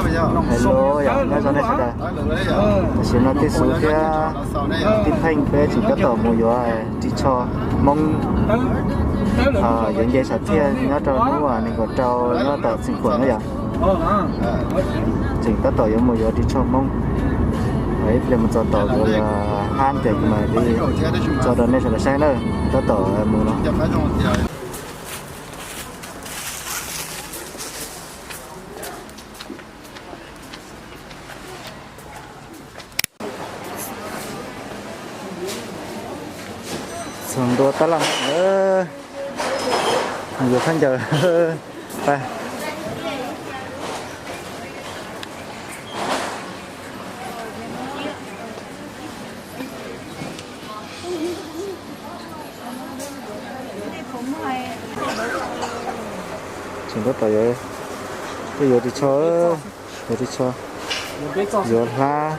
Hello, yog nyob zoo nej sawv daws. Tam sim no Tij Xu thiab Tij Pheej peb tseem tab tom mus yuav ris tsho Hmoob yuav nce sam thiaj nyob rau hnub nees nkaum rau nyob tom Xeev Khuam na yom. Tseem tab tom yuav mus yuav ris tsho Hmoob. Ib pliag mus txog tom kuv hab tias kuv mam li tso rau nej sawv daws saib na. Tab tom mus no. Txog ntua tab laj, yuav khaub ncaws. Tseem tab tom yuav, yuav ris tsho, yuav ris tsho, yuav hlab,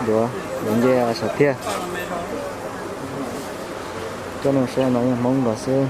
yuav, yuav nce sam thiaj. Coj nej saib no yog Hmoob nkaus xwb.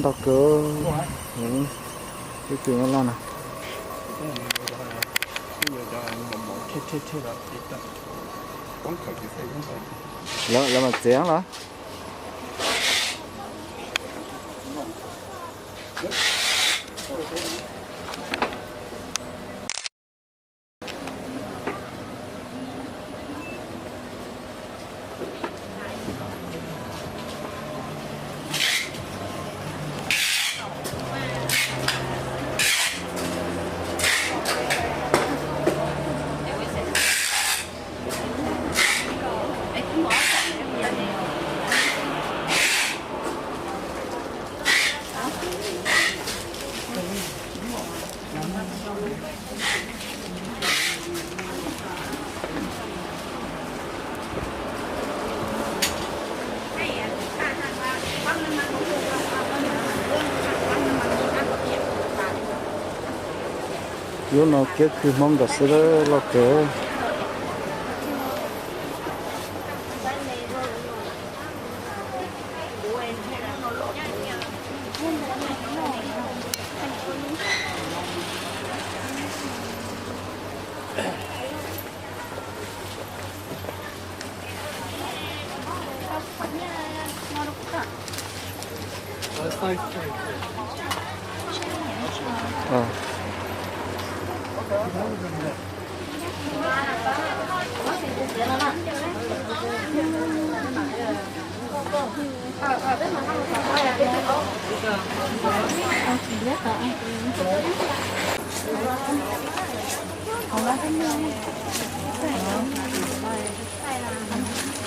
Ntau kawg, ib tug nyob loj no. Lawv mam txiav los. Lub no kiab khw Hmoob nkaus xwb, loj kawg.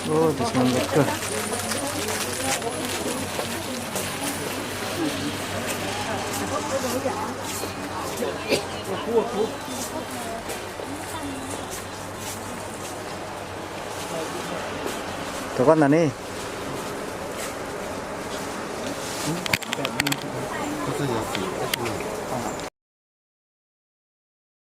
Ua, tus xyoo ntau kawg. Rov qab ntawm ni.